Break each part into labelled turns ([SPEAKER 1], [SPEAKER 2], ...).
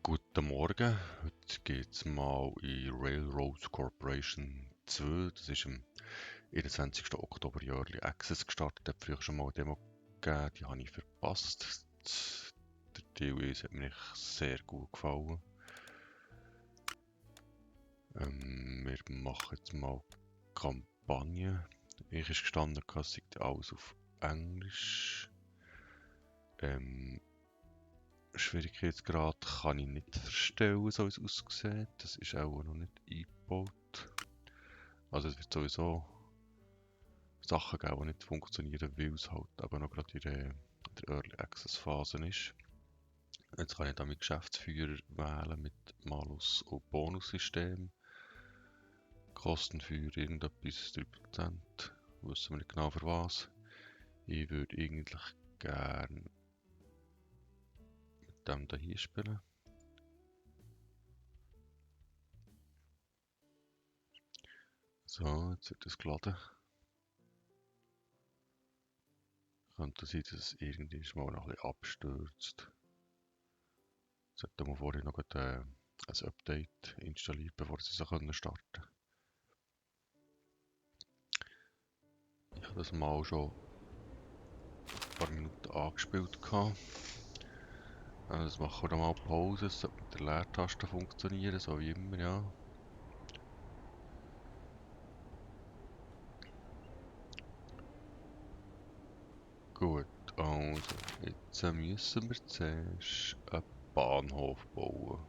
[SPEAKER 1] Guten Morgen, heute geht es mal in Railroads Corporation 2. Das ist am 21. Oktober in Early Access gestartet. Hat früher schon mal eine Demo gegeben, die habe ich verpasst. Der Deal hat mir sehr gut gefallen. Wir machen jetzt mal Kampagne. Ich ist gestanden, es sei alles auf Englisch. Schwierigkeitsgrad kann ich nicht verstellen, so wie es aussieht. Das ist auch noch nicht eingebaut. Also es wird sowieso Sachen geben, die nicht funktionieren, weil es halt aber noch gerade in der Early Access Phase ist. Jetzt kann ich da mit Geschäftsführer wählen mit Malus und Bonussystem. Kosten für irgendetwas 3%. Wissen wir nicht genau für was. Ich würde eigentlich gerne mit dem hier spielen. So, jetzt wird das geladen. Könnte sein, dass es irgendwie mal noch ein bisschen abstürzt. Jetzt hätten wir vorhin noch ein Update installiert, bevor sie starten können. Ich habe das mal schon ein paar Minuten angespielt. Jetzt machen wir mal Pause, es sollte mit der Leertaste funktionieren, so wie immer, ja. Gut, also jetzt müssen wir zuerst einen Bahnhof bauen.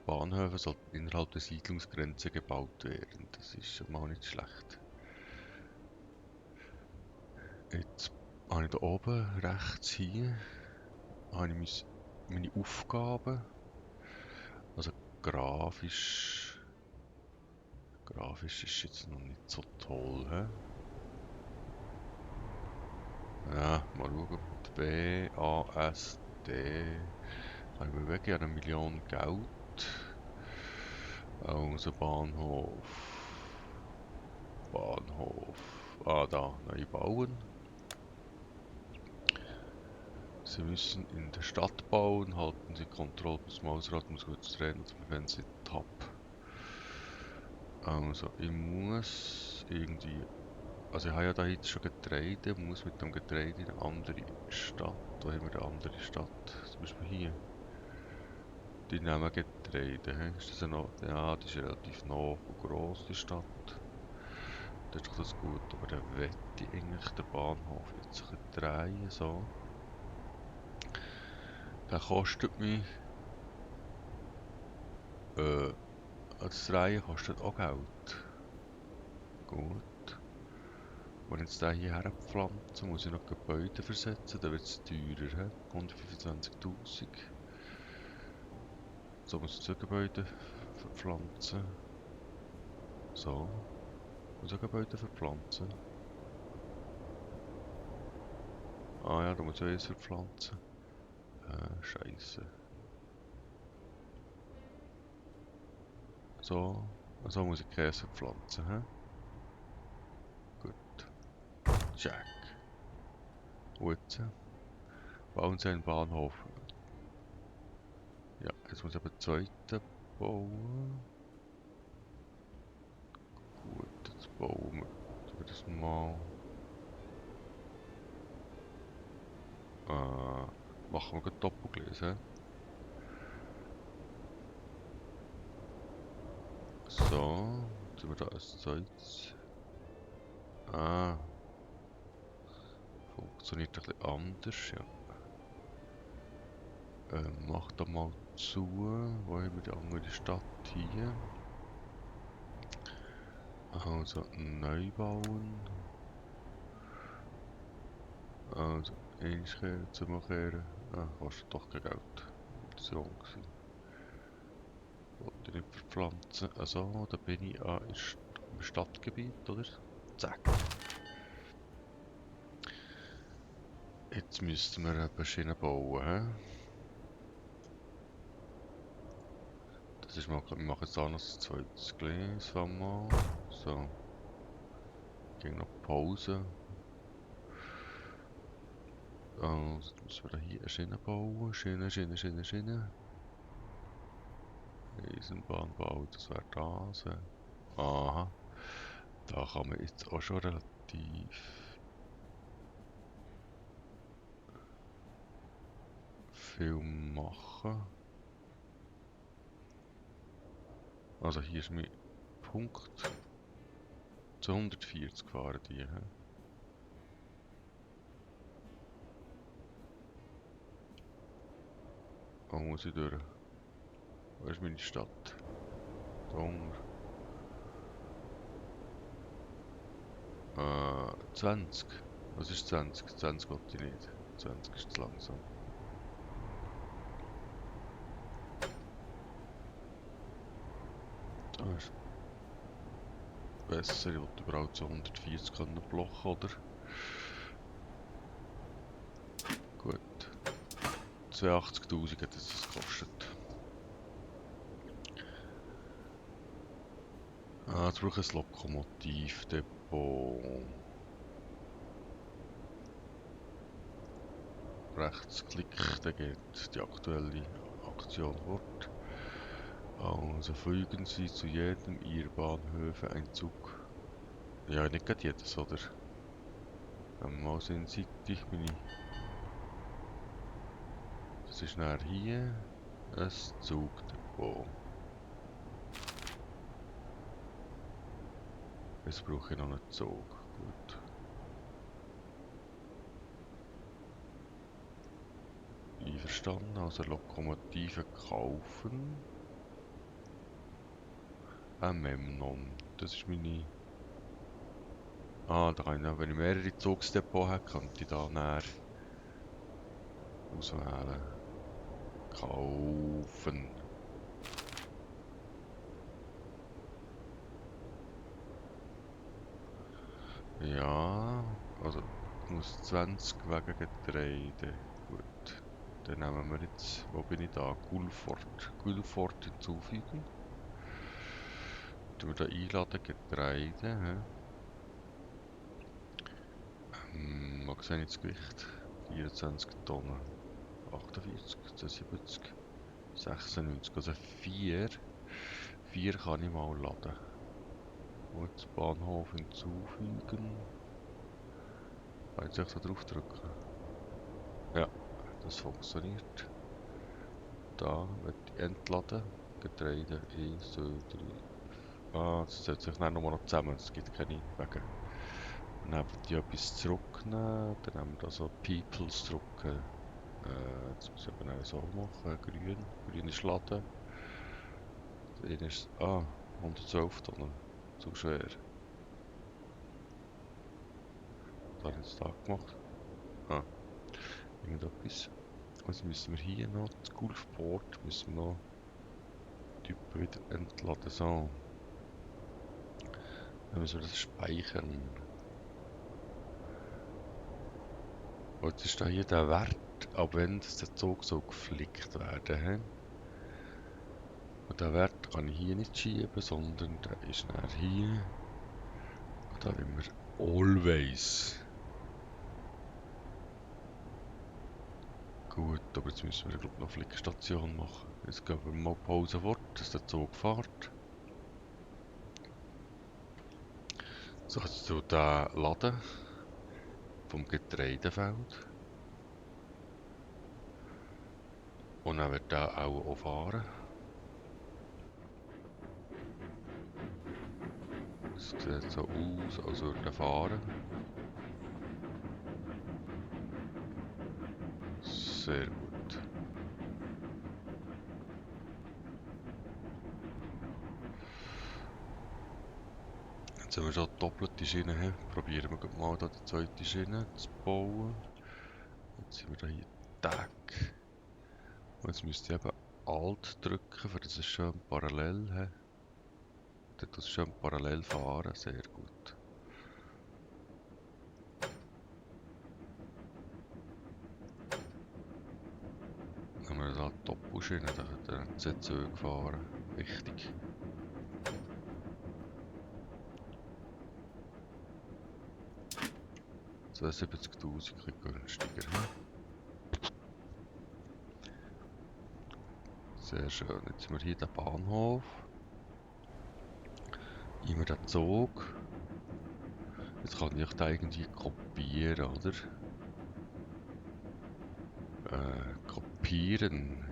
[SPEAKER 1] Bahnhöfe sollten innerhalb der Siedlungsgrenze gebaut werden, das ist schon mal nicht schlecht. Jetzt habe ich da oben rechts hier habe ich meine Aufgaben. Also grafisch ist jetzt noch nicht so toll. He? Ja, mal schauen. BASD. Ich bewege ja 1 Million Geld. Also Bahnhof. Ah, da, neu bauen. Sie müssen in der Stadt bauen, halten Sie Kontrolle bis Mausrad, muss kurz drehen, also wenn Sie Tab. Also, ich muss irgendwie. Also, ich habe ja da jetzt schon Getreide, muss mit dem Getreide in eine andere Stadt. Wo haben wir eine andere Stadt? Zum Beispiel hier. Die nehmen Getreide. He? Ist das noch? Ja, die ist relativ nah und gross, die Stadt. Das ist doch das gut, aber dann wette ich eigentlich den Bahnhof jetzt ein bisschen drehen, so. Der kostet mich. Das Drehen kostet auch Geld. Gut. Wenn ich jetzt den hierher pflanze, muss ich noch Gebäude versetzen, dann wird es teurer. 125.000. So muss ich 2 Gebäude verpflanzen. So. Muss ich Gebäude verpflanzen? Ah ja, da muss ich eins verpflanzen. Scheiße. So. Also muss ich Käse pflanzen, hä? Gut. Check. Gut. Bauen Sie einen Bahnhof. Ja, jetzt muss ich aber einen zweiten bauen. Gut, jetzt bauen wir das mal. Machen wir gerade Doppelgleis, hä? So, jetzt haben wir da ein zweites. Ah, funktioniert ein bisschen anders, ja. Mach da mal zu. Wo haben wir die andere Stadt hier? Also neu bauen. Also einkehren, zumachen. Ah, kostet doch kein Geld. Das ist wrong gewesen. Wollte ich nicht verpflanzen. Also, da bin ich im Stadtgebiet, oder? Zack. Jetzt müssten wir eine Schiene bauen, hä? Das ist mal, wir machen jetzt auch noch das zweites Gleis mal. So. Ging noch Pause. Also müssen wir da hier eine Schiene bauen. Schiene. Eisenbahnbau, das wäre das. Aha. Da kann man jetzt auch schon relativ viel machen. Also hier ist mein Punkt. Zu 140 fahren die. He? Wo muss ich durch? Wo ist meine Stadt? Da unten. 20. Was ist 20? 20 wollte ich nicht. 20 ist zu langsam. Da ist besser. Ich wollte überall zu 140 können blocken, oder? Gut. 82.000 hat es gekostet. Jetzt brauche ich ein Lokomotivdepot. Rechtsklick, dann geht die aktuelle Aktion fort. Also fügen Sie zu jedem Ihrer Bahnhöfe einen Zug. Ja, nicht gerade jedes, oder? Mal sehnsüchtig bin ich. Das ist nachher hier ein Zugdepot. Jetzt brauche ich noch einen Zug. Gut. Einverstanden, also Lokomotive kaufen. Ein Memnon. Das ist meine. Da kann ich, wenn ich mehrere Zugsdepots habe, kann ich da näher auswählen. Kaufen. Ja, also ich muss 20 wegen Getreide. Gut, dann nehmen wir jetzt, wo bin ich da? Gulfort hinzufügen. Tun wir da einladen, Getreide. Was sehe ich das Gewicht? 24 Tonnen. 48, 72, 96, also 4. 4 kann ich mal laden. Und jetzt Bahnhof hinzufügen. Kann ich jetzt so drauf drücken? Ja, das funktioniert. Da wird entladen. Getreide 1, 2, 3. Das setzt sich dann nochmal noch zusammen. Es gibt keine Wege. Dann haben die etwas zurücknehmen. Dann haben wir da so Peoples drücken. Jetzt muss ich aber so machen. Grün ist laden. Der ist 112 Tonnen. Zu schwer. Was habe ich jetzt da gemacht? Irgendetwas. Also müssen wir hier noch, das Gulfport müssen wir noch Typen wieder entladen. So. Dann müssen wir das speichern. Und jetzt ist da hier der Wert, ab wenn der Zug so geflickt werden. He? Und den Wert kann ich hier nicht schieben, sondern der ist dann hier. Und da nehmen wir always. Gut, aber jetzt müssen wir glaube noch Flickstation machen. Jetzt gehen wir mal Pause fort, dass der Zug fährt. So, jetzt tut der Laden vom Getreidefeld. Und dann wird der auch fahren. Es sieht so aus, als würde er fahren. Sehr gut. Jetzt haben wir schon doppelte Schiene. Probieren wir mal da die zweite Schiene zu bauen. Jetzt sind wir da hier. Tack. Und jetzt müsst ihr eben Alt drücken, für das es schön parallel hat. Dann tut es schön parallel fahren. Sehr gut. Dann haben wir da die Doppelschiene, da hat er Z2 gefahren. Wichtig. So 70.000 günstiger. Sehr schön. Jetzt sind wir hier der Bahnhof. Immer der Zug. Jetzt kann ich da irgendwie kopieren, oder? Kopieren.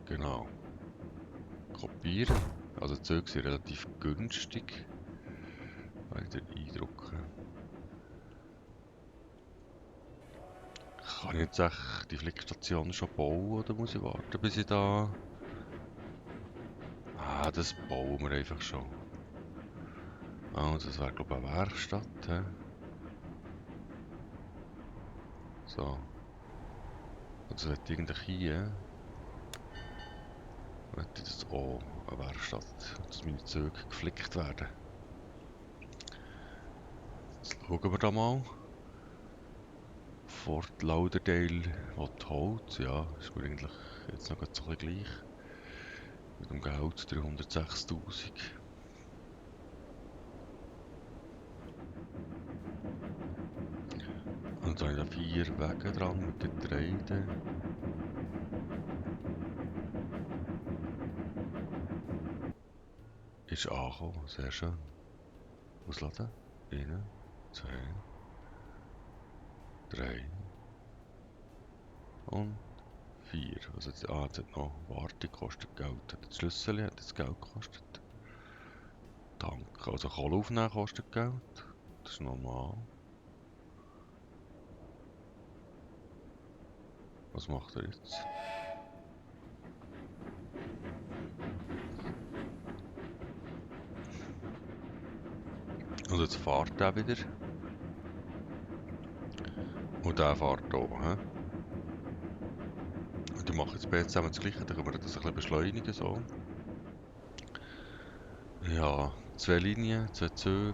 [SPEAKER 1] Genau. Kopieren. Also die Züge sind relativ günstig. Habe ich den Eindruck. Kann ich jetzt echt die Flickstation schon bauen oder muss ich warten, bis ich da... Ah, das bauen wir einfach schon. Also das wäre glaube ich eine Werkstatt. He? So. Also wird eigentlich hier... Wird das auch eine Werkstatt, dass meine Züge geflickt werden. Jetzt schauen wir da mal. Fort Lauderdale will Holz, ja, ist mir eigentlich jetzt noch so ein bisschen gleich. Mit dem Geld 306'000. Und dann habe ich da 4 Wege dran mit Getreide. Ist angekommen, sehr schön. Ausladen. 1, 2, 3 und 4. Also jetzt, jetzt hat noch Wartung, kostet Geld. Das Schlüssel hat jetzt Geld gekostet. Danke. Also Kohle aufnehmen kostet Geld. Das ist normal. Was macht er jetzt? Und jetzt fährt er wieder. Und der fährt hier. Und die machen jetzt beide zusammen das Gleiche, dann können wir das ein bisschen beschleunigen. So. Ja, 2 Linien, 2 Züge.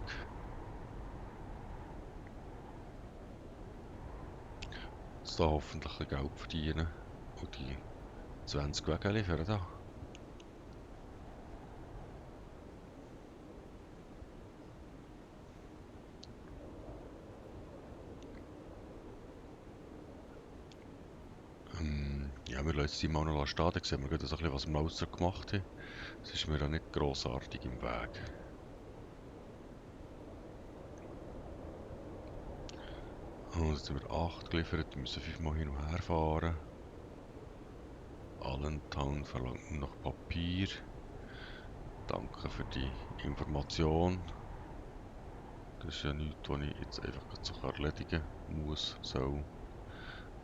[SPEAKER 1] Jetzt da hoffentlich ein Geld verdienen. Und die 20 Wege liefern da. Ja, wir lassen sie mal noch stehen, dann sehen wir gerade so ein bisschen, was wir außer gemacht haben. Das ist mir auch nicht grossartig im Weg. Und jetzt sind wir 8 geliefert, wir müssen 5 Mal hin und her fahren. Allentown verlangt noch Papier. Danke für die Information. Das ist ja nichts, was ich jetzt einfach so erledigen muss, soll.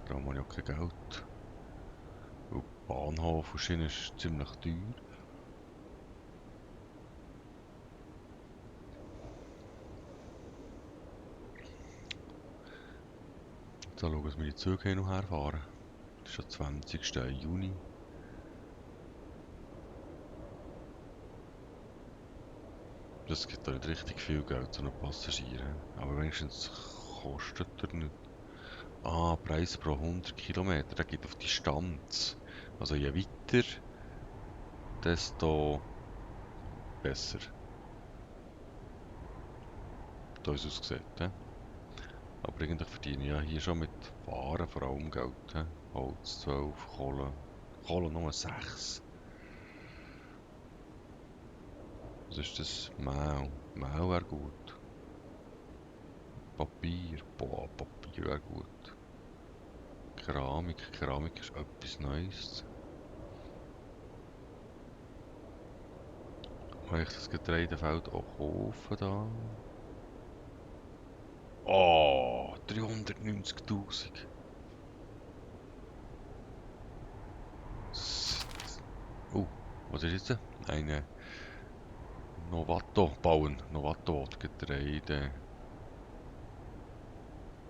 [SPEAKER 1] Darum habe ich auch kein Geld. Weil Bahnhof und Schiene ist ziemlich teuer. Jetzt schauen wir, dass wir die Züge hin und her fahren. Das ist der 20. Juni. Das gibt da nicht richtig viel Geld, so einen Passagier. Aber wenigstens kostet er nicht. Ah, Preis pro 100 Kilometer, der geht auf Distanz. Also je weiter, desto besser. Da ist es aussieht. Aber eigentlich verdiene ich ja hier schon mit Fahren vor allem Geld. Holz 12, Kohle. Kohle nur 6. Was ist das? Mehl. Mehl wäre gut. Papier. Boah, Papier wäre gut. Keramik. Keramik ist etwas Neues. Habe ich das Getreidefeld auch kaufen da? Oh, 390'000. Oh, was ist jetzt? Eine Novato bauen. Novato Getreide.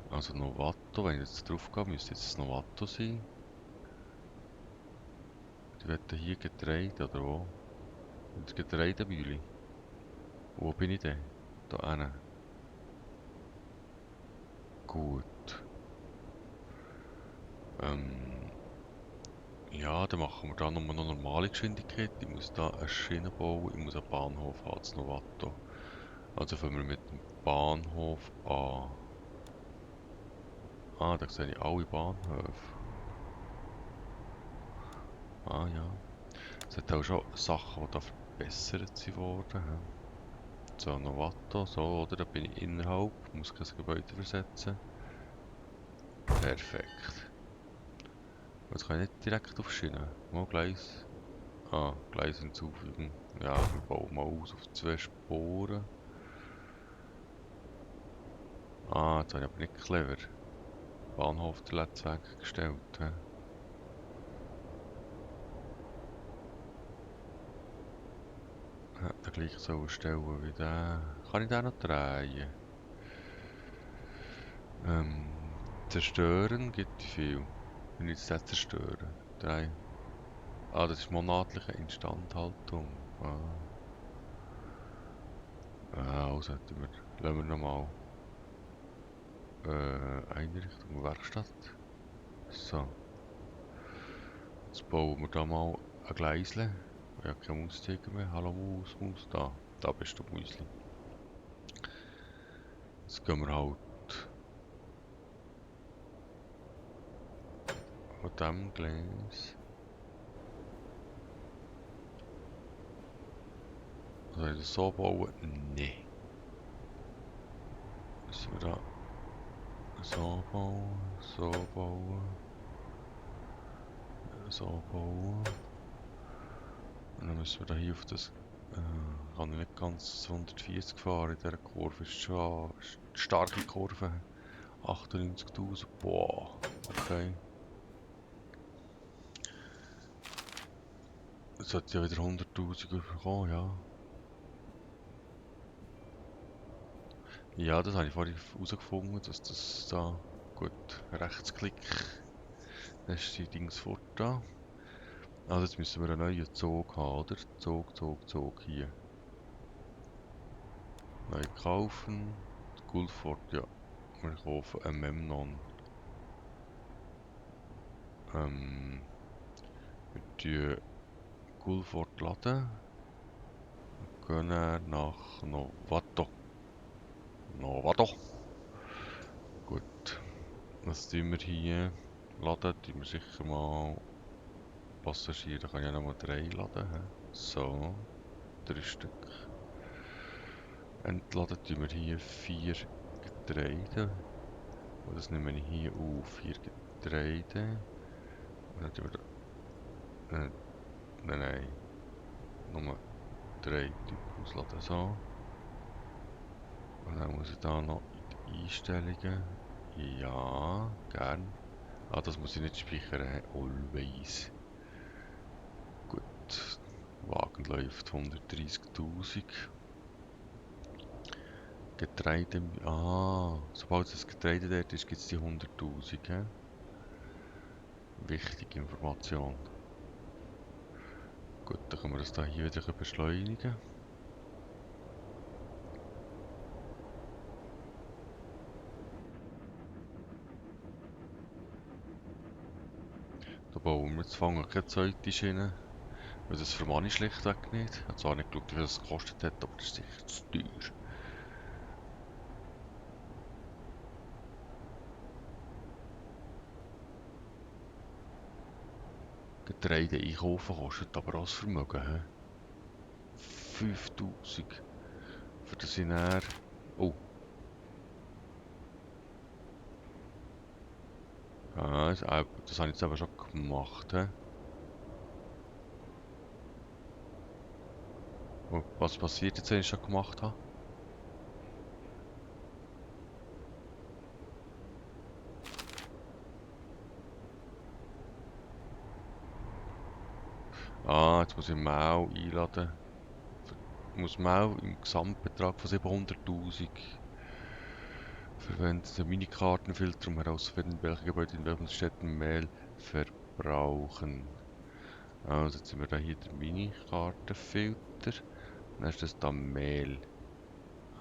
[SPEAKER 1] Also Novato, wenn ich jetzt drauf gehe, müsste jetzt Novato sein. Die wollen hier Getreide, oder wo? Das Getreidemühle. Wo bin ich denn? Da hinten. Gut. Ja, dann machen wir da nochmal eine normale Geschwindigkeit. Ich muss da eine Schiene bauen, ich muss einen Bahnhof haben, das Novato. Also fangen wir mit dem Bahnhof an. Ah, da sehe ich alle Bahnhöfe. Ah ja. Es hat auch schon Sachen, die da verbessert sind worden. Hä? So, Novato, so, oder? Da bin ich innerhalb, muss kein Gebäude versetzen. Perfekt. Jetzt kann ich nicht direkt auf Schienen. Mal Gleis. Ah, Gleis hinzufügen. Ja, wir bauen mal aus auf 2 Spuren. Ah, jetzt habe ich aber nicht clever. Bahnhof der letzte weggestellt. He? Hätte gleich so stellen wie der. Kann ich den noch drehen? Ähm, zerstören gibt viel. Wenn ich jetzt den zerstören. Drei. Ah, das ist monatliche Instandhaltung. Also hätten wir. Lassen wir nochmal. Einrichtung Werkstatt. So. Jetzt bauen wir da mal ein Gleisle. Ich habe keine Maustiger mehr. Hallo Maus, Maus. Da bist du, Mäusli. Jetzt gehen wir halt von diesem Gleis. Soll ich das so bauen? Nein. Müssen wir da so bauen, so bauen, so bauen. Und dann müssen wir da hier auf das. Kann ich nicht ganz 140 fahren in dieser Kurve. Ist schon eine starke Kurve. 98.000. Boah. Okay. Jetzt sollte ja wieder 100.000 bekommen, ja. Ja, das habe ich vorhin herausgefunden, dass das da. Gut, Rechtsklick. Das ist die Dings fort da. Also jetzt müssen wir einen neuen Zug haben, oder? Zug hier. Neu kaufen. Guildford, ja. Wir kaufen einen Memnon. Wir tun Guildford laden. Gehen dann nach Novato. Novato. Gut. Was tun wir hier? Laden tun wir sicher mal Passagiere. Kann ich ja nochmal 3 laden. He? So. 3 Stück. Entladen tun wir hier 4 Getreide. Und das nehmen wir hier auf. 4 Getreide. Und dann tun wir da, nein. Nur 3 Typen ausladen. So. Und dann muss ich da noch in die Einstellungen. Ja, gern. Ah, das muss ich nicht speichern. Always. Gut. Wagen läuft 130.000. Getreide. Ah, sobald das Getreide dort ist, gibt es die 100.000. Wichtige Information. Gut, dann können wir das da hier wieder beschleunigen. Da bauen wir jetzt fangen keine zweite Schiene. Weil das vermag ich schlichtweg nicht. Ich habe zwar nicht geschaut, wie viel das gekostet hat, aber das ist sicher zu teuer. Getreide einkaufen kostet aber auch das Vermögen. He? 5.000. Für das ich dann... Oh. Ah, das habe ich jetzt aber schon gemacht. He? Oh, was passiert jetzt, wenn ich es schon gemacht habe? Ah, jetzt muss ich Mau einladen. Ich muss Mau im Gesamtbetrag von 700.000 verwendet den Minikartenfilter, um herauszufinden, welche Gebäude in welchen Städten Mehl verbrauchen. Also jetzt sind wir da hier der Minikartenfilter. Dann ist das da Mehl.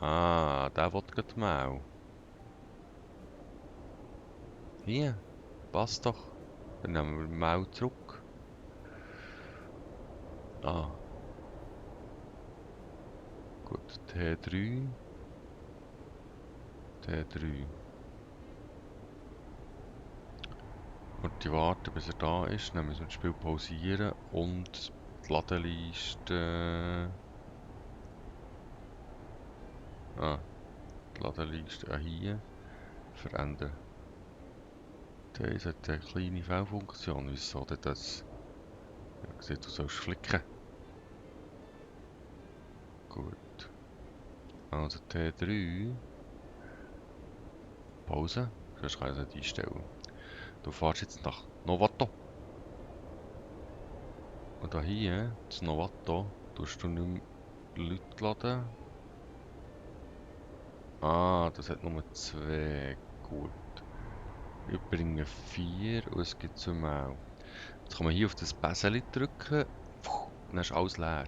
[SPEAKER 1] Ah, der will gerade Mehl. Hier, passt doch. Dann nehmen wir Mehl zurück. Ah, gut. T3. T3. Und warten, bis er da ist. Dann müssen wir das Spiel pausieren und die Ladeliste... Die Ladeliste hier verändern. Das hat eine kleine Fehlfunktion. Wieso denn das? Ja, sieht, du sollst flicken. Gut. Also T3. Pause. Sonst kann ich es nicht einstellen. Du fährst jetzt nach Novato. Und da hier, das Novato, tust du nicht mehr Leute laden. Ah, das hat nur 2. Gut. Wir bringen 4 und es gibt 2 Mal. Jetzt kann man hier auf das Bäseli drücken. Und dann ist alles leer.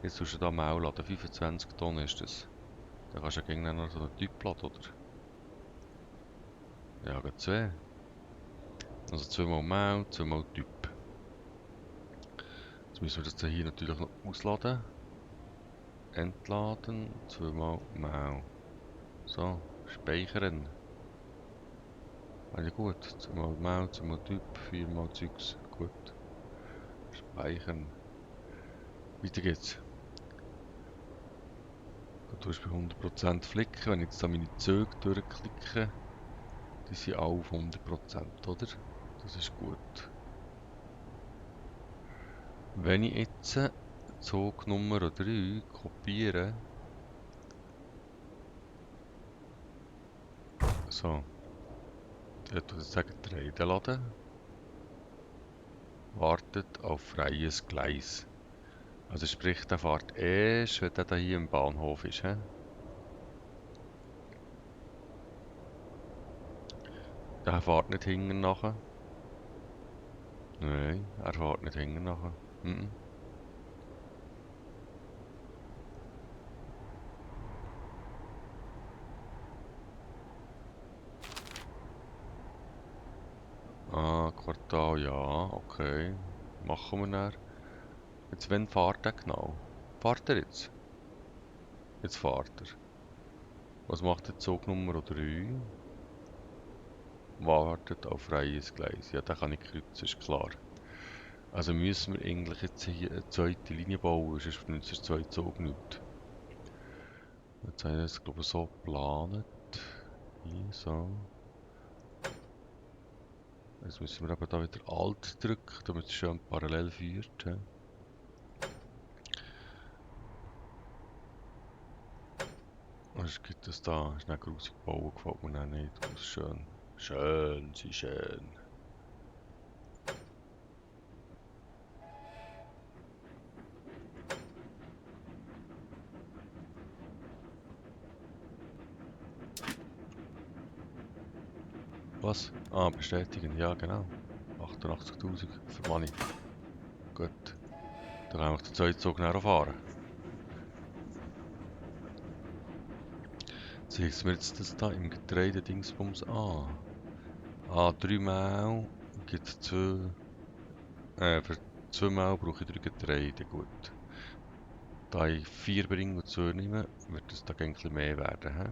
[SPEAKER 1] Jetzt tust du da Maul laden. 25 Tonnen ist das. Dann kannst du ja gegen noch so einen Typ laden, oder? Ja, geht 2. Also 2 mal Maul, 2 mal Typ. Jetzt müssen wir das hier natürlich noch ausladen. Entladen, 2 mal Maul. So, speichern. Also gut, 2 mal Maul, 2 mal Typ, 4 mal Zeugs. Gut. Speichern. Weiter geht's. Du hast bei 100% flicken. Wenn ich jetzt da meine Züge durchklicke, die sind alle auf 100%, oder? Das ist gut. Wenn ich jetzt Zug Nummer 3 kopiere, so, der tut jetzt sagen, Treidelade, wartet auf freies Gleis. Also sprich, der fährt erst, wenn der hier im Bahnhof ist. He? Der fährt nicht hinten nachher. Nein, er fährt nicht hinten nachher. Mhm. Ah, Quartal, ja, okay. Machen wir dann. Jetzt, wann fährt er genau? Fährt er jetzt? Jetzt fährt er. Was macht der Zug Nummer 3? Wartet auf freies Gleis. Ja, da kann ich kreuzen, ist klar. Also müssen wir eigentlich jetzt hier eine zweite Linie bauen, sonst nützt das zweite Zug nicht. Jetzt haben wir das, glaube ich, so geplant. Hier, so. Jetzt müssen wir aber da wieder Alt drücken, damit es schön parallel führt. He? Was gibt es da? Ist nicht grusig gebaut, gefällt mir auch nicht. Das ist schön. Schön, sie schön. Was? Ah, bestätigen, ja genau. 88.000 für Money. Gut. Dann kann ich den zweiten Zug nachher fahren. Zeigst du mir jetzt das da im Getreide-Dingsbums an? Ah, 3 Mal gibt 2. Für 2 Mal brauche ich 3 Getreide, gut. Da ich 4 bringe und 2 nehme, wird es da ein bisschen mehr werden. He?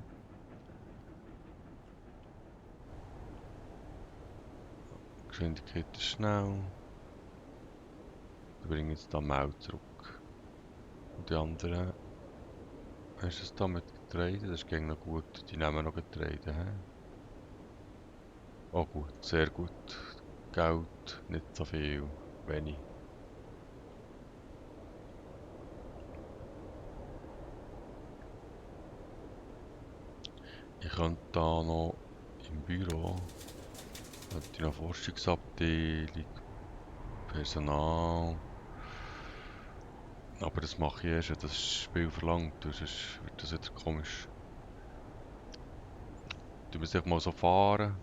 [SPEAKER 1] Geschwindigkeit ist schnell. Ich bringe jetzt da Maul zurück. Und die anderen, ist es da mit Getreide? Das geht noch gut. Die nehmen noch Getreide. He? Oh gut, sehr gut. Geld, nicht so viel, wenig. Ich könnte da noch im Büro, könnte ich noch Forschungsabteilung, Personal. Aber das mache ich erst, wenn das Spiel verlangt, sonst wird das wieder komisch. Du musst einfach mal so fahren.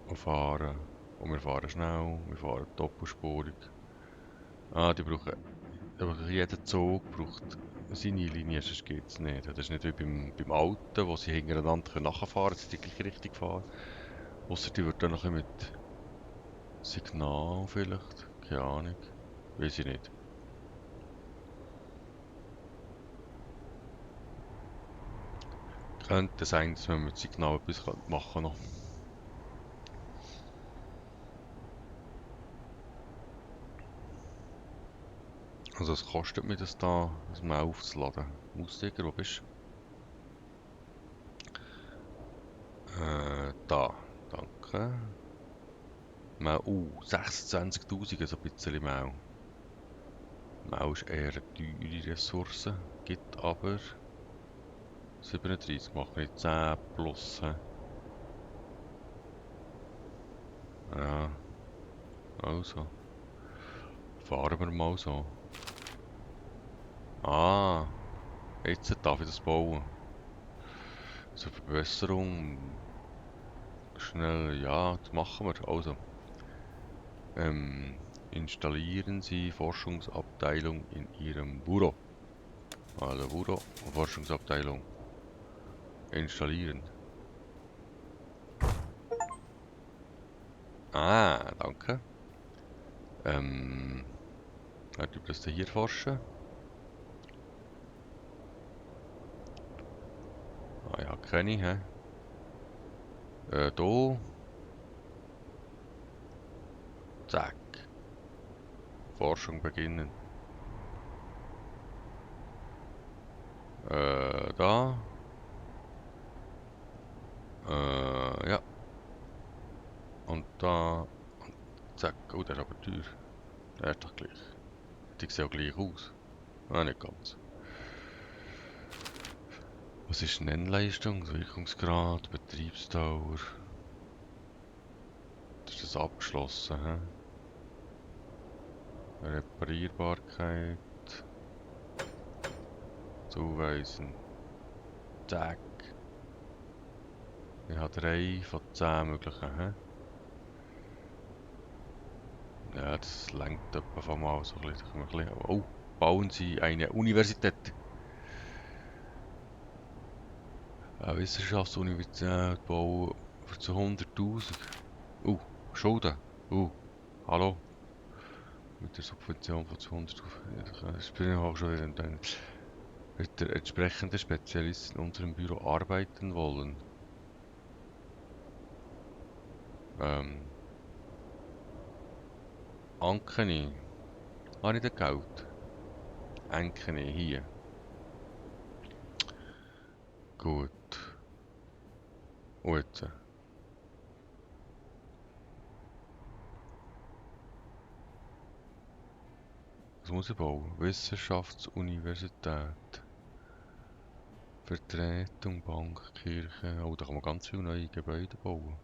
[SPEAKER 1] Und fahren. Und wir fahren schnell, wir fahren doppelspurig. Ah, jeder Zug braucht seine Linie, sonst geht es nicht. Das ist nicht wie beim Alten, wo sie hintereinander nachfahren können, dass sie die gleiche Richtung fahren. Ausser die wird dann noch mit Signal vielleicht, keine Ahnung, weiß ich nicht. Könnte sein, dass wir mit Signal etwas machen noch. Also es kostet mir das da, das mal aufzuladen. Maustiger, wo bist du? Da. Danke. Mal, 26.000, also ein bisschen Mau. Mau ist eher eine teure Ressource, gibt aber 37, mache ich 10 plus. Ja, also. Fahren wir mal so. Ah, jetzt darf ich das bauen. Zur Verbesserung. Schnell, ja, das machen wir. Also, installieren Sie Forschungsabteilung in Ihrem Büro. Also Büro, Forschungsabteilung. Installieren. Ah, danke. Warte, ob das hier forschen? Ah ja, kenne ich, hä? Da. Zack. Forschung beginnen. Da. Ja. Und da. Und zack. Oh, der ist aber teuer. Der ist doch gleich. Die sehen auch gleich aus. Ah, nicht ganz. Was ist Nennleistung? Wirkungsgrad, Betriebsdauer. Das ist das abgeschlossen, hä? Reparierbarkeit. Zuweisen. Zack. Ich habe 3 von 10 möglichen, hä? Ja, das lenkt etwa von mal so ein bisschen. Oh, bauen Sie eine Universität. Eine Wissenschaftsuniversität bauen für 200.000. Schulden. Hallo. Mit der Subvention von 200.000. Das bin ich auch schon wieder dann. Mit der entsprechenden Spezialist in unserem Büro arbeiten wollen. Ankeni. Habe ich das Geld? Ankeni, hier. Gut. Und jetzt. Was muss ich bauen? Wissenschaftsuniversität. Vertretung, Bank, Kirche. Oh, da kann man ganz viele neue Gebäude bauen.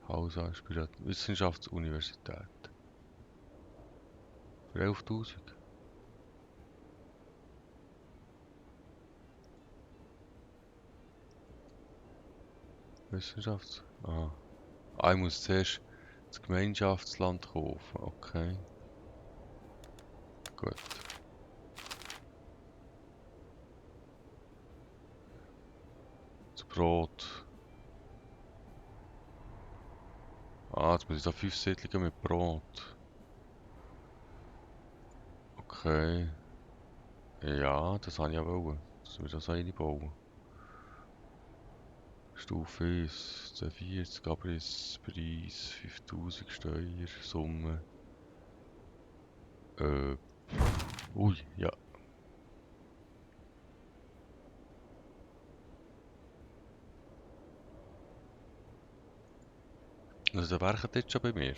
[SPEAKER 1] Hausausbildung, Wissenschaftsuniversität. Für 11.000. Wissenschafts... Ah. Ah, ich muss zuerst das Gemeinschaftsland kaufen. Okay, gut. Das Brot. Ah, jetzt muss ich da 5 Siedlungen mit Brot. Okay. Ja, das habe ich ja wollen. Dass wir das reinbauen. Stufe 1, 42, Abriss, Preis, 5.000 Steuer, Summe. Äh, ui, ja. Also der werkt jetzt schon bei mir.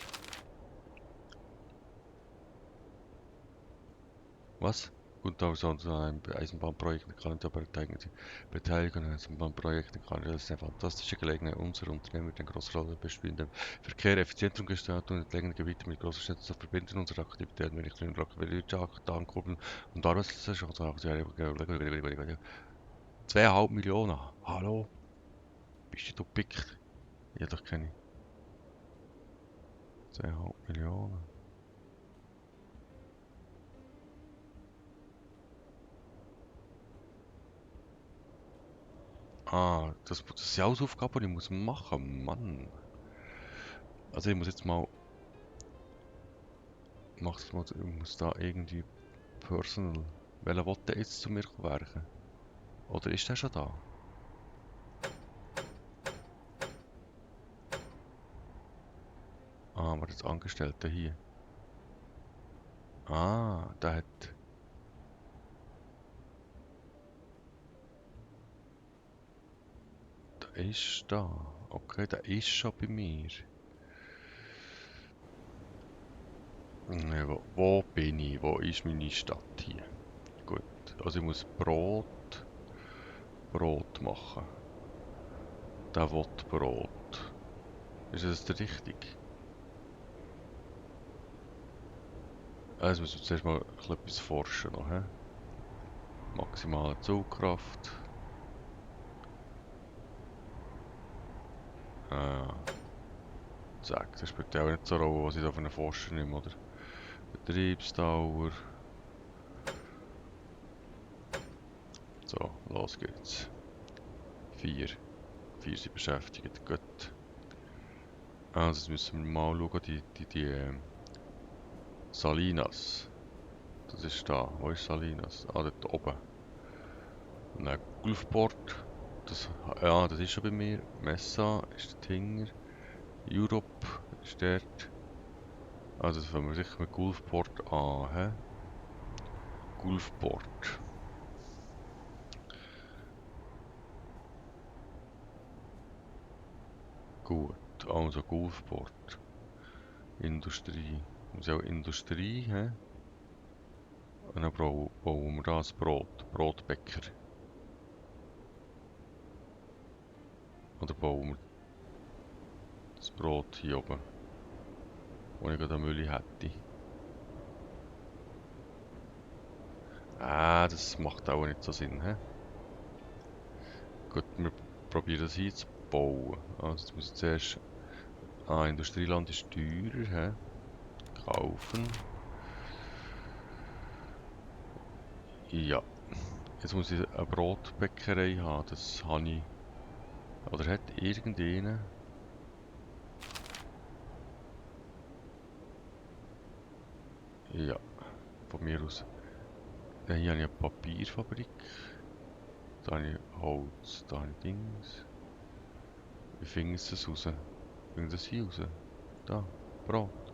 [SPEAKER 1] Was? Und also an einem Eisenbahnprojekt kann ich aber beteiligen an Eisenbahnprojekten kann das ist eine fantastische Gelegenheit, unser Unternehmen mit den großen Rolle spielen, den Verkehr effizienter und gestalten und entlegene Gebiete mit großen Städten zu verbinden, unsere Aktivitäten mit kleinen Wirtschaft ankurbeln und Arbeitslosigkeit 2,5 Millionen. Hallo? Bist du pickt? Ja, doch kenne ich. 2,5 Millionen. Ah, das sind alles Aufgaben, die ich muss machen, Mann. Also ich muss jetzt mal, mach's mal, ich muss da irgendwie Personal. Welcher will denn jetzt zu mir werken? Oder ist der schon da? Ah, aber das Angestellte hier. Ah, der hat... Der ist da. Okay, der ist schon bei mir. Wo bin ich? Wo ist meine Stadt hier? Gut, also ich muss Brot machen. Der will Brot. Ist das der richtig? Also müssen wir zuerst mal etwas forschen noch, hä? Maximale Zugkraft. Ah, zack, das spielt ja auch nicht so eine Rolle, was ich da von den Forscher nehme, oder? Betriebsdauer. So, los geht's. 4. 4 sind beschäftigt, gut. Also jetzt müssen wir mal schauen, die Salinas. Das ist da. Wo ist Salinas? Ah, dort oben. Und dann Gulfport. Ja, das ist schon bei mir. Messa ist dort hinten. Europe ist dort. Also das fangen wir sicher mit Gulfport an. He? Gulfport. Gut, also Gulfport. Industrie. Das ist auch Industrie. He? Und dann bauen wir da ein Brotbäcker. Oder bauen wir das Brot hier oben, wo ich gerade eine Mühle hätte. Ah, das macht auch nicht so Sinn, hä? Gut, wir probieren das hier zu bauen. Also jetzt müssen wir zuerst... Ah, Industrieland ist teurer, hä? Kaufen. Ja. Jetzt muss ich eine Brotbäckerei haben, das habe ich... Oder hat irgendeine... Ja, von mir aus. Dann hier habe ich eine Papierfabrik. Da habe ich Holz, da habe ich Dings. Wie finden sie das raus? Finden das hier raus? Da, Brot.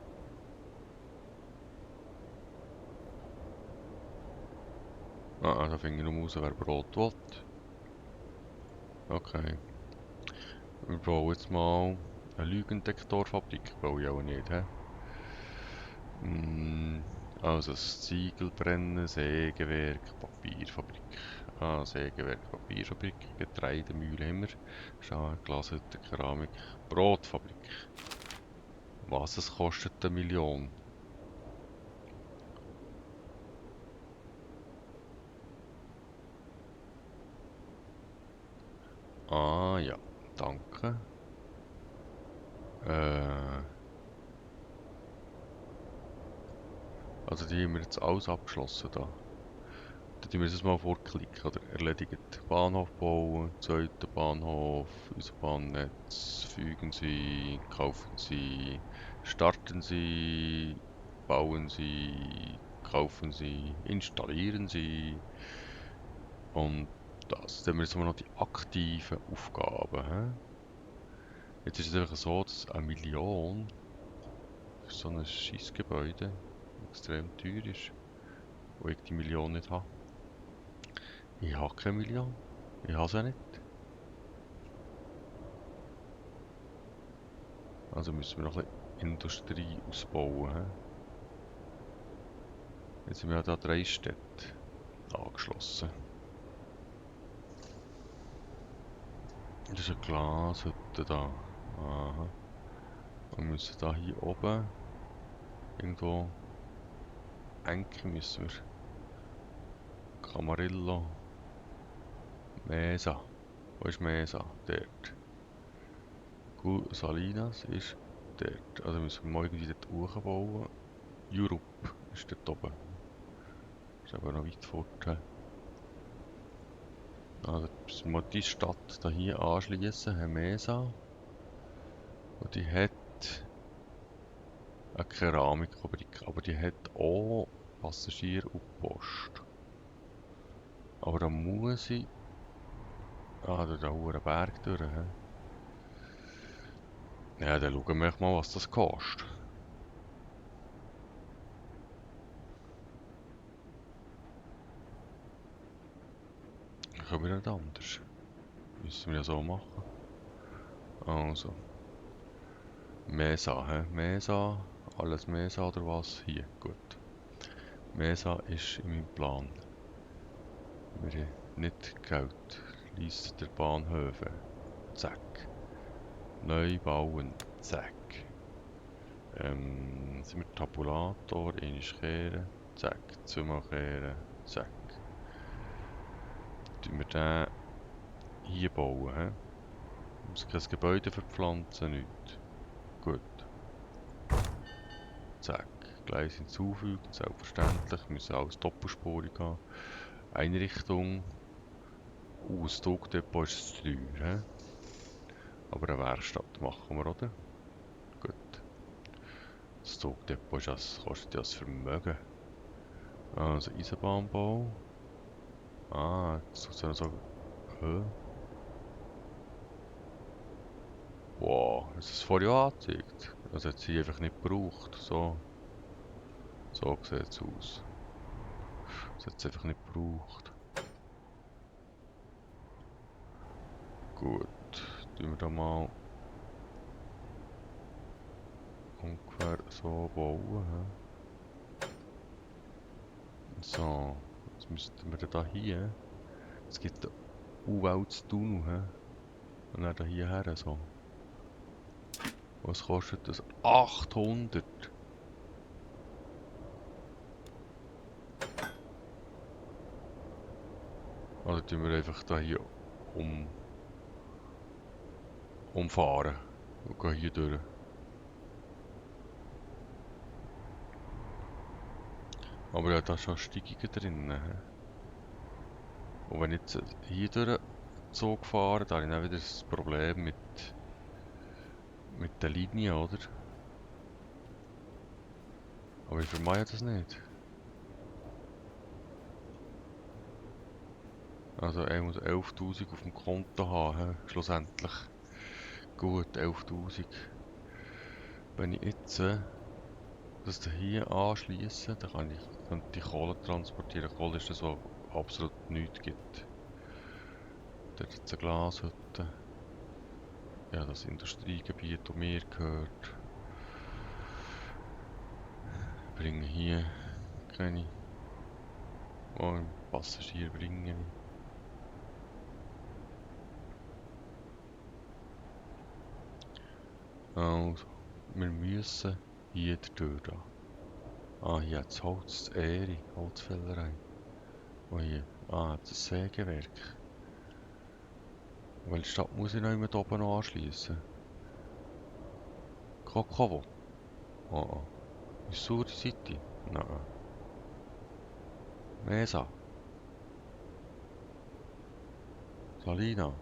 [SPEAKER 1] Ah, da finde ich nur raus, wer Brot will. Okay. Wir bauen jetzt mal eine Lügendetektorfabrik. Baue ich auch nicht, hä? Also das Ziegelbrennen, Sägewerk, Papierfabrik. Ah, Sägewerk, Papierfabrik, Getreidemühle haben wir. Schau, Glashütte, Keramik, Brotfabrik. Was, es kostet 1 Million? Ah ja, danke. Also die haben wir jetzt alles abgeschlossen da. Dann tun wir das mal vorklicken oder erledigt. Bahnhof bauen, zweiter Bahnhof, Eisenbahnnetz, fügen Sie, kaufen Sie, starten Sie, bauen Sie, kaufen Sie, installieren Sie und das. Dann haben wir jetzt mal noch die aktiven Aufgaben. He? Jetzt ist es einfach so, dass 1 Million für so ein Scheissgebäude extrem teuer ist, wo ich die Million nicht habe. Ich habe keine Million. Ich habe sie nicht. Also müssen wir noch ein bisschen Industrie ausbauen. He? Jetzt sind wir ja da 3 Städte angeschlossen. Das ist eine Glashütte da. Aha. Wir müssen da hier oben irgendwo Enke müssen wir. Camarillo. Mesa. Wo ist Mesa? Dort. Salinas ist dort. Also müssen wir mal irgendwie dort hochbauen. Europe ist dort oben. Das ist aber noch weit fort. Also müssen wir die Stadt da hier anschließen, Mesa. Und die hat eine Keramikfabrik, aber die hat auch Passagier und Post. Aber da muss ich... Ah, da hohen Berg durch. He? Ja, dann schauen wir mal, was das kostet. können wir nicht anders. Müssen wir ja so machen. Also. Mesa, hä? Mesa. Alles Mesa oder was? Hier, gut. Mesa ist in meinem Plan. Wir haben nicht Geld. Liste der Bahnhöfe. Zack. Neu bauen. Zack. Sind wir Tabulator, einmal kehren. Zack. Zweimal kehren. Zack. Tun wir den hier bauen, hä? Muss kein Gebäude verpflanzen, nichts. Gut. Zack. Gleis hinzufügen, selbstverständlich. Müssen alles doppelspurig haben. Einrichtung. Das Zugdepot ist zu teuer, hä? Aber eine Werkstatt machen wir, oder? Gut. Das Zugdepot ist das, kostet ja das Vermögen. Also Eisenbahnbau. Ah, jetzt tut es ja noch so... Hä? Wow, das ist vorher ja angezeigt. Also hat sie einfach nicht gebraucht. So. So sieht es aus. Das hat es einfach nicht gebraucht. Gut. Tun wir da mal ungefähr so bauen. He? So. Jetzt müssten wir da hier. Es gibt U-Welt Tunnel. He? Und dann da hierher so. Was kostet das? 800! Oder tun wir einfach da hier umfahren und gehen hier durch. Aber ja, da ist schon Steigungen drin. Und wenn ich jetzt hier durch den Zug fahre, da habe ich dann wieder das Problem mit der Linie, oder? Aber ich vermeide das nicht. Also ich muss 11.000 auf dem Konto haben, schlussendlich. Gut, 11.000. Wenn ich jetzt das hier anschließe, dann könnte ich Kohle transportieren. Kohle ist das, was absolut nichts gibt. Dort ist eine Glashütte. Ja, das Industriegebiet, das mir gehört. Bringen hier keine. Oh, Passagier bringen. Also, wir müssen hier durch. Ah, hier hat es Holz, Ehre, Holzfällerei. Oh hier, das Sägewerk. Welche Stadt muss ich noch immer oben noch anschließen? Kokovo? Oh. Missouri City? Nein. Mesa? Salina?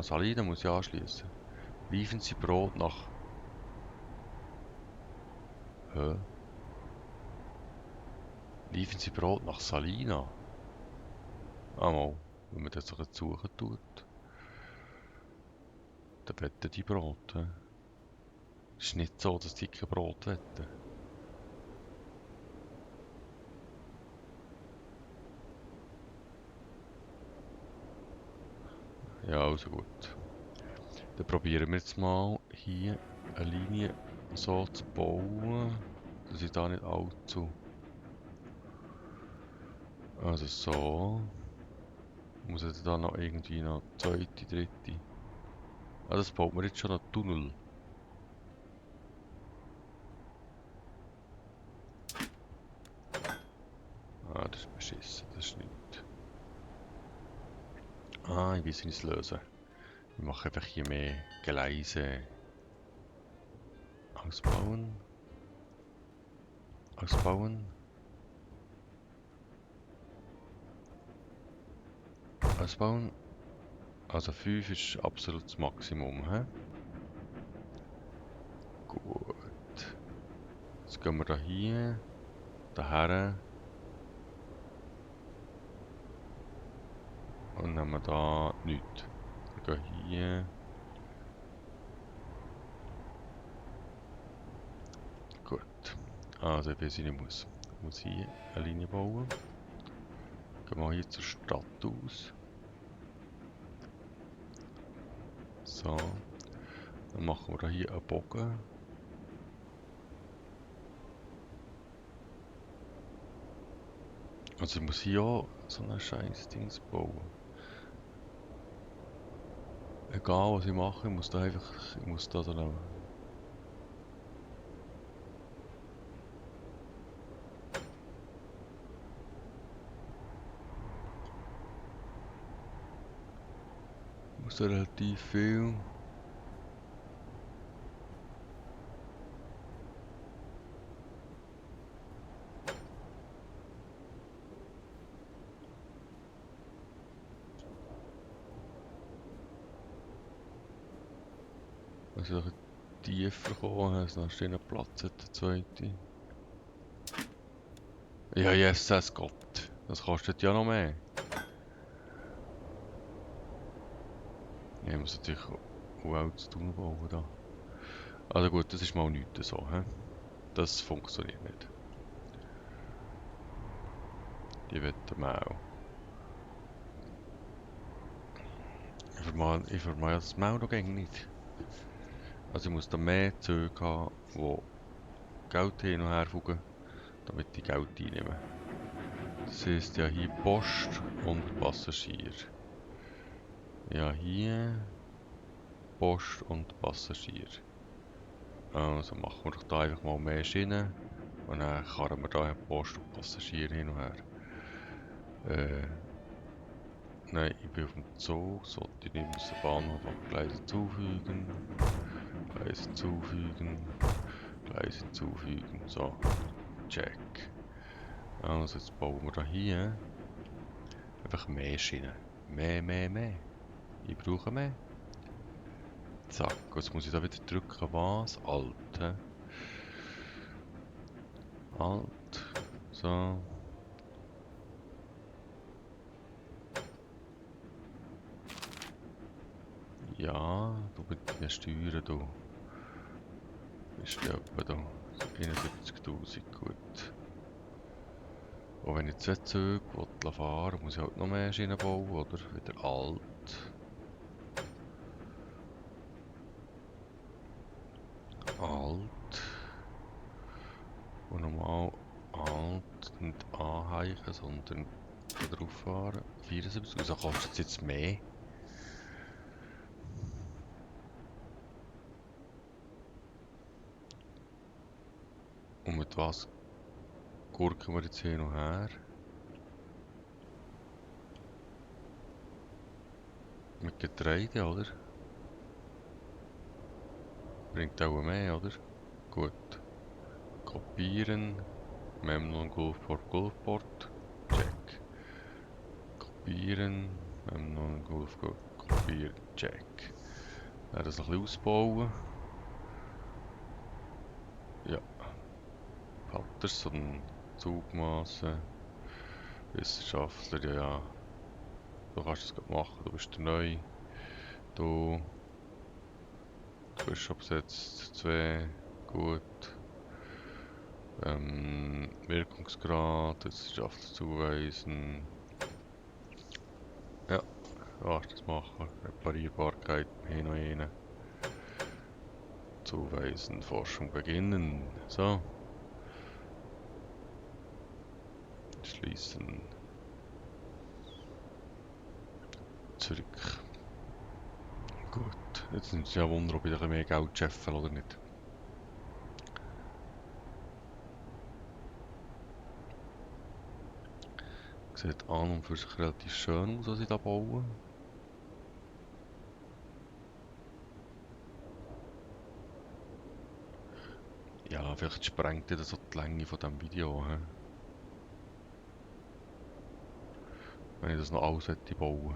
[SPEAKER 1] Salina muss ich anschließen. Liefern Sie Brot nach... Hä? Liefern Sie Brot nach Salina? Mal, wenn man das so suchen tut. Dann wetten die Brot. Es ist nicht so, dass die kein Brot wetten. Ja, also gut. Dann probieren wir jetzt mal hier eine Linie so zu bauen, dass ich da nicht allzu... Also so. Muss ich da noch irgendwie noch zweite, dritte... das baut mir jetzt schon einen Tunnel. Das ist beschissen, das ist nicht. Ich weiß, wie ich es lösen. Ich mache einfach hier mehr Gleise. Ausbauen. Ausbauen. Ausbauen. Also 5 ist absolut das Maximum. He? Gut. Jetzt gehen wir da hier. Daher. Und dann haben wir da nichts. Wir gehen hier. Gut. Also ich weiß, ich muss. Ich muss hier eine Linie bauen. Gehen wir hier zur Stadt aus. So. Dann machen wir da hier einen Bogen. Also ich muss hier auch so ein scheiß Dings bauen. Egal was ich mache, ich muss da einfach, ich muss da so eine... Ich muss da relativ viel... Also ein tiefer kommen, also dann steht noch Platz hat der zweite. Ja, Jesus Gott. Das kostet ja noch mehr. Ja, ich muss natürlich auch zu tun bauen da. Also gut, das ist mal nichts so, hä? Das funktioniert nicht. Die wollen Mau. Ich vermag das Mau noch gäng nicht. Also ich muss da mehr Züge haben, die Geld hin und her fügen, damit die Geld einnehmen. Das heisst ja hier Post und Passagier. Ja, hier Post und Passagier. Also machen wir doch da einfach mal mehr Schienen und dann karren wir da Post und Passagier hin und her. Nein, ich bin auf dem Zug, sollte ich nicht müssen Bahnhof an Gleise zufügen. Gleise hinzufügen. Gleise hinzufügen. So, check. Also jetzt bauen wir da hier einfach mehr Schienen. Mehr. Ich brauche mehr. Zack, jetzt muss ich da wieder drücken. Was? Alt. Hä? Alt. So. Ja, du mit den Steuern, du. Ist ja etwa da 71.000, gut. Und wenn ich 2 Züge fahren will, muss ich halt noch mehr Schienen bauen, oder? Wieder alt. Alt. Und normal alt nicht anheichen, sondern drauf fahren. 74, also kostet es jetzt mehr. Und mit was gurken wir jetzt hin und her? Mit Getreide, oder? Bringt auch mehr, oder? Gut. Kopieren. Memnon Gulfport. Check. Kopieren. Memnon Gulfport. Kopieren. Check. Dann das noch ein bisschen ausbauen. Ja. Patterson. Zugmaße. Wissenschaftler, ja. Du kannst es gerade machen, du bist der Neu. Du bist abgesetzt. 2. Gut. Wirkungsgrad, Wissenschaftler zuweisen. Ja, kannst das machen. Reparierbarkeit hin und hin. Zuweisen, Forschung beginnen. So. Schließen. Zurück. Gut. Jetzt sind es ja Wunder, ob ich ein bisschen mehr Geld scheffe oder nicht. Sieht an und für sich relativ schön aus, was ich da baue. Ja, vielleicht sprengt das so die Länge von diesem Video. He? Wenn ich das noch alles hätte bauen.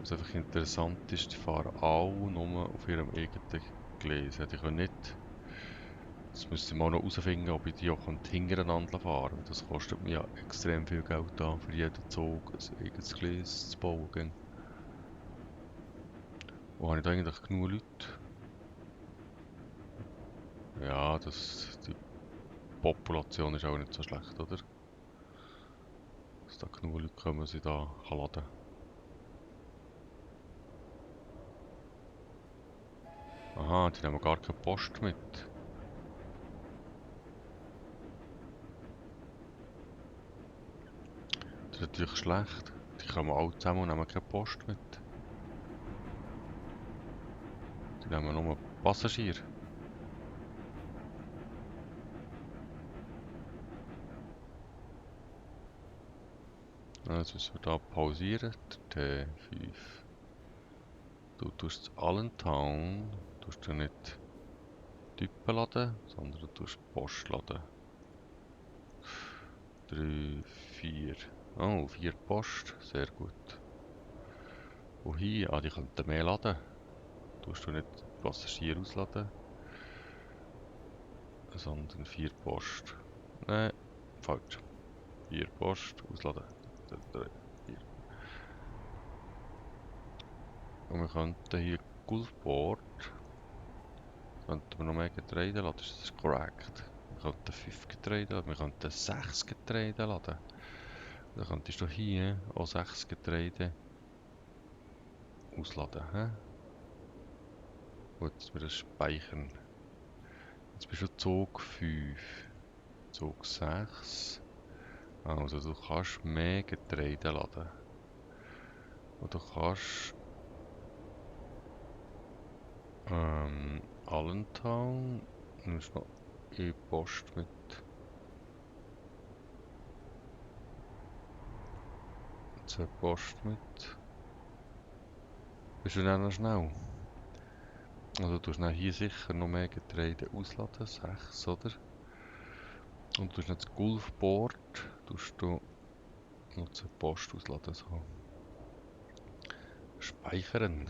[SPEAKER 1] Was einfach interessant ist, die fahren alle nur auf ihrem eigenen Gleis. Hätte ich nicht. Jetzt müsste ich mal noch herausfinden, ob ich die auch hintereinander fahren kann. Das kostet mir ja extrem viel Geld da, für jeden Zug ein eigenes Gleis zu bauen. Wo habe ich da eigentlich genug Leute? Ja, die Population ist auch nicht so schlecht, oder? Dass da genug Leute kommen, sie da laden kann. Aha, die nehmen gar keine Post mit. Das ist natürlich schlecht. Die kommen alle zusammen und nehmen keine Post mit. Die nehmen nur Passagier. Jetzt müssen wir da pausieren. Der T5. Du tust Allentown, tust du nicht Typen laden, sondern du tust Post laden. 3, 4. Oh, 4 Post, sehr gut. Und hier, die könnten mehr laden. Tust du nicht Passagier ausladen, sondern 4 Post. Nein, falsch. 4 Post ausladen. 3, 4. Und wir könnten hier Gulfport, könnten wir noch mehr Getreide laden, ist das korrekt? Wir könnten 5 Getreide, wir könnten 6 Getreide laden. Dann könntest du hier auch 6 Getreide ausladen. He? Gut, dass wir das speichern. Jetzt bist du Zug 5, Zug 6. Also du kannst mehr Getreide laden. Und du kannst Allentown, nimmst noch E-Post mit. Zwei Post mit. Bist du dann noch schnell? Also du tust dann hier sicher noch mehr Getreide ausladen, 6, oder? Und du tust nicht das Gulfport, tust du noch zur Post ausladen. So. Speichern.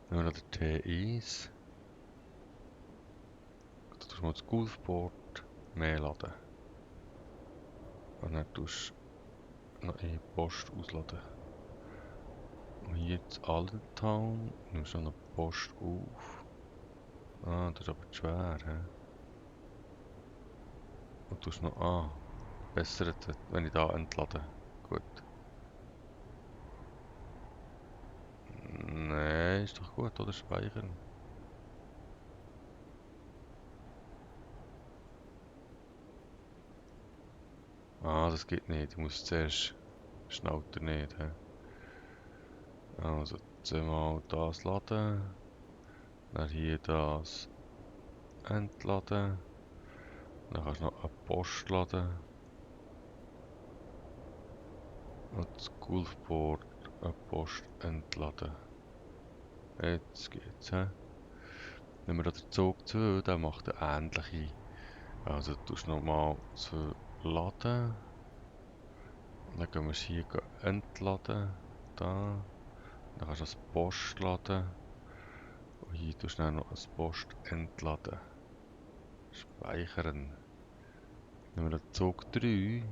[SPEAKER 1] Nehmen wir noch den T1. Du tust mal das Gulfport mehr laden. Und dann tust du noch E-Post ausladen. Und hier zu Allentown nimmst du noch Post auf. Ah, das ist aber schwer, he? Und tust noch, bessert, wenn ich da entlade. Gut. Nee, ist doch gut, oder? Speichern. Das geht nicht. Ich muss zuerst schnauter nicht. He? Also zweimal das laden. Dann hier das entladen. Dann kannst du noch eine Post laden. Und das Gulfport eine Post entladen. Jetzt geht's. He? Nehmen wir den Zug 2, der macht eine ähnliche. Also du tust nochmal zu laden. Dann gehen wir es hier entladen. Da. Dann kannst du das Post laden. Und hier tust du dann noch das Post entladen. Speichern. Nehmen wir den Zug 3.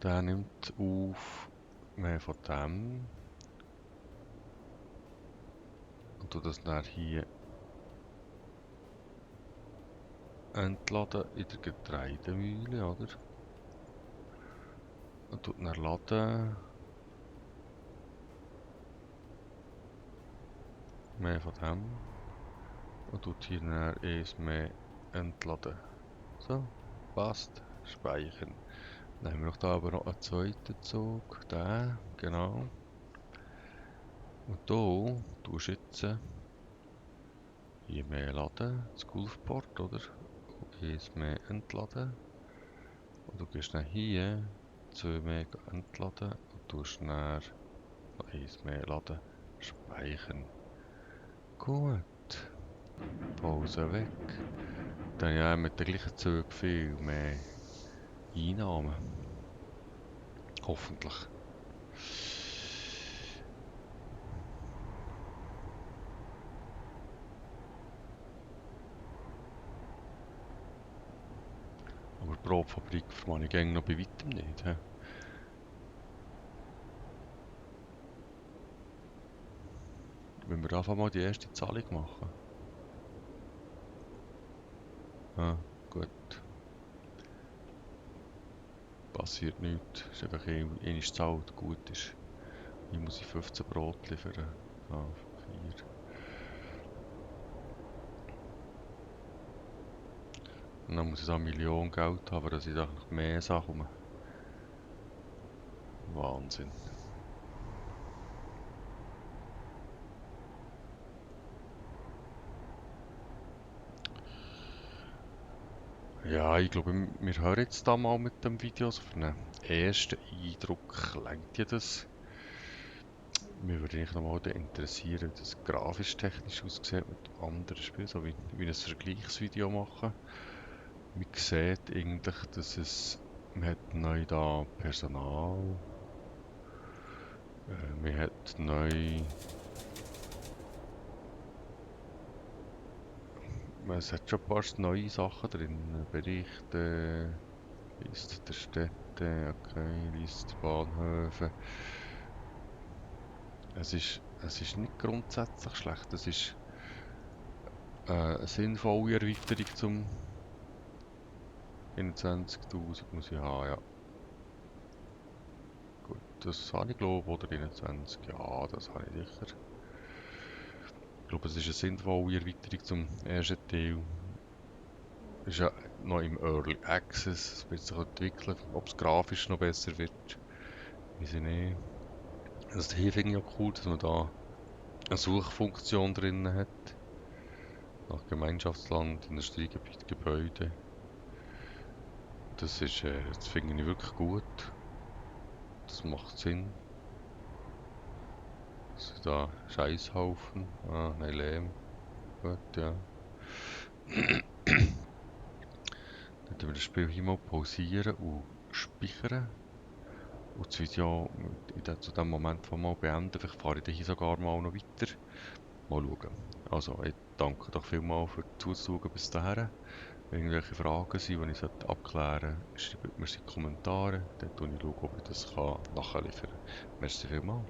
[SPEAKER 1] Der nimmt auf mehr von dem. Und tut das dann hier entladen in der Getreidemühle, oder? Und tut dann laden. Mehr von dem. Und tut hier dann eins mehr entladen. So, passt. Speichern. Dann haben wir noch da aber noch einen zweiten Zug. Den, genau. Und hier tust du jetzt hier mehr laden, das Gulfport, oder? Und eins mehr entladen. Und du gehst dann hier 2 mehr entladen und tust dann noch eins mehr laden. Speichern. Gut. Pause weg. Dann ja mit den gleichen Zügen viel mehr Einnahmen. Hoffentlich. Aber die Brotfabrik vermag ich noch bei weitem nicht. He? Wenn wir einfach mal die erste Zahlung machen. Ah, gut. Passiert nichts. Ist einfach einmal zahlt, gut ist. Hier muss ich 15 Brot liefern. Ah, 4. Und dann muss ich so 1 Million Geld haben, dass ich da noch mehr Sachen komme. Wahnsinn. Ja, ich glaube, wir hören jetzt da mal mit dem Video. So für einen ersten Eindruck lenkt ja das. Mich würde eigentlich nochmal interessieren, wie das grafisch-technisch aussieht mit anderen Spielen, so wie ein Vergleichsvideo machen. Man sieht eigentlich, dass man hat neu da Personal, man hat neu, es hat schon ein paar neue Sachen drin, Berichte, Liste der Städte, okay, Liste der Bahnhöfe. Es ist nicht grundsätzlich schlecht, es ist eine sinnvolle Erweiterung zum 21.000 muss ich haben, ja. Gut, das habe ich glaube, oder 21, ja, das habe ich sicher. Ich glaube, es ist eine sinnvolle Erweiterung zum ersten Teil. Ist ja noch im Early Access, es wird sich entwickeln, ob es grafisch noch besser wird, weiß ich nicht. Also hier finde ich auch cool, dass man da eine Suchfunktion drin hat. Nach Gemeinschaftsland, Industriegebiet, Gebäude. Das finde ich wirklich gut. Das macht Sinn. Also da Scheißhaufen. Ah, nein, Lehm. Gut, ja. Dann tun wir das Spiel hier mal pausieren und speichern. Und das Video zu dem Moment mal beenden. Vielleicht fahre ich hier sogar mal noch weiter. Mal schauen. Also, ich danke doch vielmals für das Zuschauen bis dahin. Wenn irgendwelche Fragen sind, die ich abklären sollte, schreibt mir sie in die Kommentare. Dann schaue ich, ob ich das nachliefern kann. Merci vielmals.